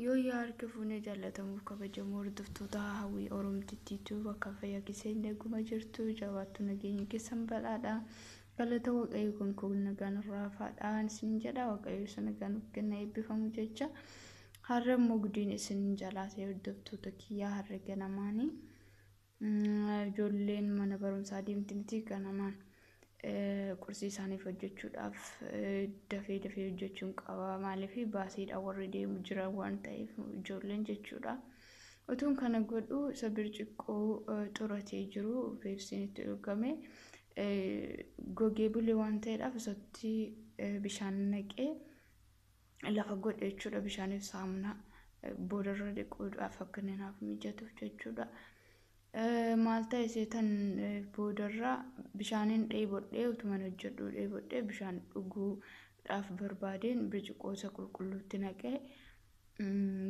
Yoo yaa harka fuunee jaallatamuuf kabajamoo hordoftoota Hawwii Oromtittiitu bakka fayyaa keessan eeguma jirtu jabaattu nageenya keessan badhaadha. Galata Waaqayyo kun kun nagaan irraa hafaadhaan isin jedha. Waaqayyo isa nagaan of kenna eebbifamu jecha. Har'a immoo gudiin isin jalaa ta'e hordoftoota kiyyaa har'a ganamaanii ijoolleen mana barumsaa deemti miti ganamaan qursii isaaniif hojjechuudhaaf dafee dafee hojjechuun qaba. Maaliif baasiidhaan warri deemu jiran waan ta'eef ijoolleen jechuudha. Utuun kana godhu isa birciqqoo xuratee jiru peepsiin itti dhugame gogee bule waan ta'eedhaaf isatti bishaan naqee lafa godhe jechuudha. Bishaaniif saamunaa boodarra dhiquudhaaf akka inni naaf mijatuuf jechuudha. Maal ta'e seetan boodarra bishaaniin dheebodhee utuman hojjedhuu dheebodhee bishaan dhuguudhaaf barbaadeen birciqqoo isa qulqulluutti naqee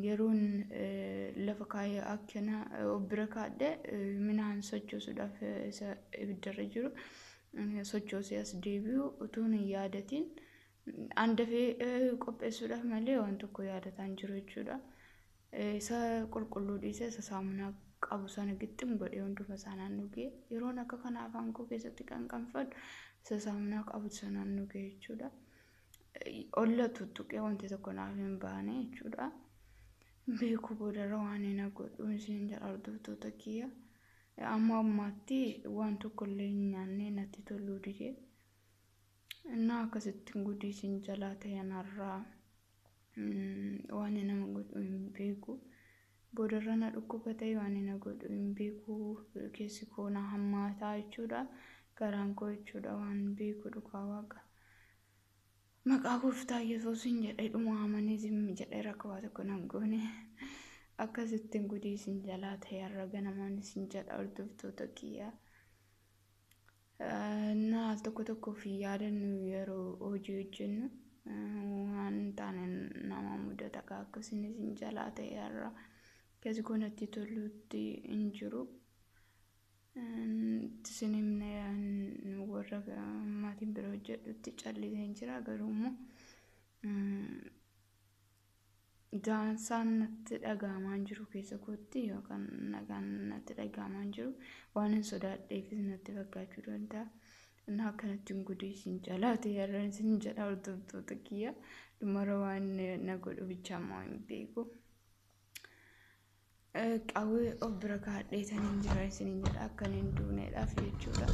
yeroon lafa kaayee akkana of bira kaadhe minaan sochoosuudhaaf isa ibiddarra jiru sochoosee as deebi'u utuun hin yaadatiin an dafee qopheessuudhaaf malee waan tokko yaadataan jiru jechuudha. Isa qulqulluu dhiisee isa saamunaa qabu sana gixxim godhee hunduma isaanaan dhugee yeroon akka kana afaan koo keessatti qanqanfadhu isa saamunaa qabu sanaan dhugee jechuudha. Olla tuttuqee wanti tokko naaf hin baane jechuudha. Beeku boodarra waan hin godhu isin jedha hordoftoota kiyya. Amma ammaatti waan tokko illee hin nyaanne natti toluu dide. Innaa akkasittiin gudii isin jalaa ta'e anarraa waan nama godhu hin beeku. Boodarra na dhukkuba ta'e waan na godhu hin beeku. Keessi koo na hammaataa jechuudha. Garaan koo jechuudha waan beeku dhugaa waaqa. Maqaa gooftaa Yesuusiin jedhee dhuma amanee zimmi jedhee rakkoo waa tokko nan goone. Akkasittiin gudii isin jalaa ta'e har'a ganamaan isin jedha hordoftoota kiyya. Innaa al tokko tokko of yaadannu yeroo hojii hojjennu waan taane nama mudata akkasiin isin jalaa ta'e har'a. Keessi koo natti tolutti hin jiru. Isin himne warra maatiin bira hojjedhutti callisee hin jira garuu immoo daansaan natti dhaga'amaa hin jiru keessa kootti yookaan nagaan natti dhaga'amaa hin jiru waan hin sodaadheefis natti fakkaachuu danda'a. Innaa akkanatti gudii isin jalaa ta'e har'a isin jedha hordoftoota kiyya dhumara waan na godhu bichaa immoo hin beeku. Qawwee of bira kaadheetan hin jira isin jedha akkan hin duuneedhaaf jechuudha.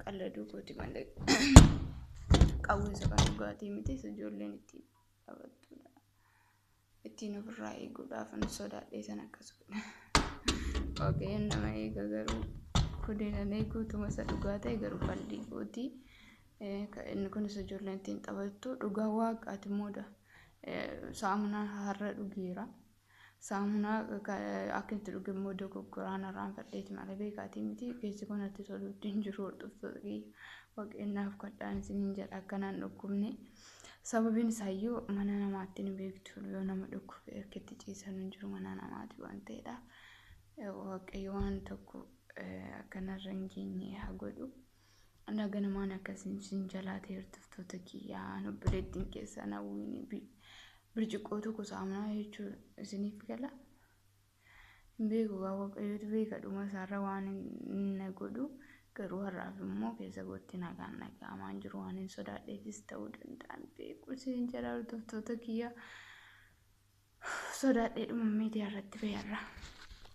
Qalladuu kooti malee qawwee isa kan dhugaatii miti isa ijoolleen ittiin taphattudha. Ittiin ofirraa eeguudhaaf hin sodaadheetan akkas godha. Waaqayyoon nama eega garuu kudinan eeguutuma isa dhugaa ta'e garuu qalbii kooti. Inni kunis ijoolleen ittiin taphattu dhugaa waaqaati mooda. Saamunaa har'a dhugeera. Saamunaa akka itti dhuge immoo dogoggoraan irraanfadheeti malee beekaatii miti. Keessi kun natti tolutti hin jiru hordoftoota kiyya. Waaqayyoon kadhaan isiniin jedha akkanaan dhukkubne. Sababiin isaayyuu mana namaatti ni beektu yoo nama dhukkube akka itti ciisan hin jiru mana namaati waan ta'eedha. Waaqayyo waan tokko akkanarra hin geenye haa godhu. Ganamaan akkasiin isin jalaa ta'e hordoftoota kiyyaa obboleettiin keessan hawwiin birciqqoo tokko saamunaa jechuun isiniif gala. Hin beeku gaa waaqayyotu beeka dhuma isaarra waan na godhu garuu har'aaf immoo keessa kootti nagaan dhaga'amaa hin jiru waan hin sodaadheefis ta'uu danda'an beeku isin jedha hordoftoota kiyya sodaadhee dhuma miidiyaa irratti ba'eerra.